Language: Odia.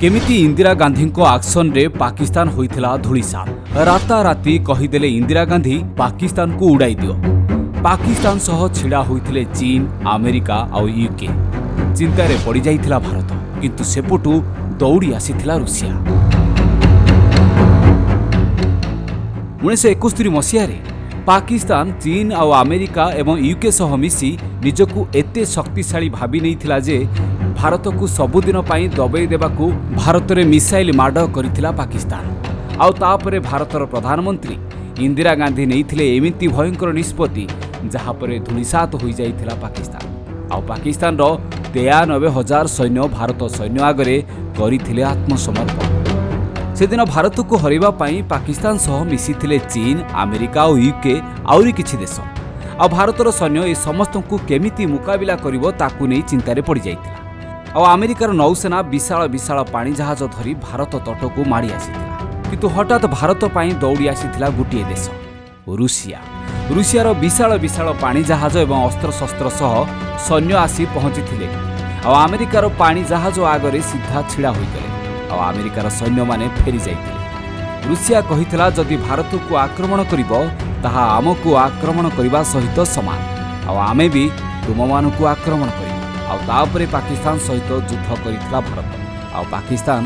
କେମିତି ଇନ୍ଦିରା ଗାନ୍ଧୀଙ୍କ ଆକ୍ସନରେ ପାକିସ୍ତାନ ହୋଇଥିଲା ଧୂଳିସାତ। ରାତାରାତି କହିଦେଲେ ଇନ୍ଦିରା ଗାନ୍ଧୀ, ପାକିସ୍ତାନକୁ ଉଡ଼ାଇ ଦିଅ। ପାକିସ୍ତାନ ସହ ଛିଡ଼ା ହୋଇଥିଲେ ଚୀନ, ଆମେରିକା ଆଉ ୟୁକେ। ଚିନ୍ତାରେ ପଡ଼ିଯାଇଥିଲା ଭାରତ, କିନ୍ତୁ ସେପଟୁ ଦୌଡ଼ି ଆସିଥିଲା ରୁଷିଆ। 1971 ମସିହାରେ ପାକିସ୍ତାନ ଚୀନ ଆଉ ଆମେରିକା ଏବଂ ୟୁକେ ସହ ମିଶି ନିଜକୁ ଏତେ ଶକ୍ତିଶାଳୀ ଭାବି ନେଇଥିଲା ଯେ ଭାରତକୁ ସବୁଦିନ ପାଇଁ ଦବେଇ ଦେବାକୁ ଭାରତରେ ମିସାଇଲ ମାଡ଼ କରିଥିଲା ପାକିସ୍ତାନ। ଆଉ ତାପରେ ଭାରତର ପ୍ରଧାନମନ୍ତ୍ରୀ ଇନ୍ଦିରା ଗାନ୍ଧୀ ନେଇଥିଲେ ଏମିତି ଭୟଙ୍କର ନିଷ୍ପତ୍ତି, ଯାହାପରେ ଧୂଳିସାତ ହୋଇଯାଇଥିଲା ପାକିସ୍ତାନ। ଆଉ ପାକିସ୍ତାନର 93,000 ସୈନ୍ୟ ଭାରତ ସୈନ୍ୟ ଆଗରେ କରିଥିଲେ ଆତ୍ମସମର୍ପଣ। ସେଦିନ ଭାରତକୁ ହରାଇବା ପାଇଁ ପାକିସ୍ତାନ ସହ ମିଶିଥିଲେ ଚୀନ, ଆମେରିକା ଓ ୟୁକେ, ଆହୁରି କିଛି ଦେଶ। ଆଉ ଭାରତର ସୈନ୍ୟ ଏ ସମସ୍ତଙ୍କୁ କେମିତି ମୁକାବିଲା କରିବ, ତାକୁ ନେଇ ଚିନ୍ତାରେ ପଡ଼ିଯାଇଥିଲା। ଆଉ ଆମେରିକାର ନୌସେନା ବିଶାଳ ବିଶାଳ ପାଣି ଜାହାଜ ଧରି ଭାରତ ତଟକୁ ମାଡ଼ି ଆସିଥିଲା। କିନ୍ତୁ ହଠାତ୍ ଭାରତ ପାଇଁ ଦୌଡ଼ି ଆସିଥିଲା ଗୋଟିଏ ଦେଶ, ରୁଷିଆ। ରୁଷିଆର ବିଶାଳ ବିଶାଳ ପାଣି ଜାହାଜ ଏବଂ ଅସ୍ତ୍ରଶସ୍ତ୍ର ସହ ସୈନ୍ୟ ଆସି ପହଞ୍ଚିଥିଲେ ଆଉ ଆମେରିକାର ପାଣି ଜାହାଜ ଆଗରେ ସିଧା ଛିଡ଼ା ହୋଇଗଲେ। ଆଉ ଆମେରିକାର ସୈନ୍ୟମାନେ ଫେରି ଯାଇଥିଲେ। ରୁଷିଆ କହିଥିଲା, ଯଦି ଭାରତକୁ ଆକ୍ରମଣ କରିବ, ତାହା ଆମକୁ ଆକ୍ରମଣ କରିବା ସହିତ ସମାନ, ଆଉ ଆମେ ବି ତୁମମାନଙ୍କୁ ଆକ୍ରମଣ କରିବୁ। ଆଉ ତାପରେ ପାକିସ୍ତାନ ସହିତ ଯୁଦ୍ଧ କରିଥିଲା ଭାରତ, ଆଉ ପାକିସ୍ତାନ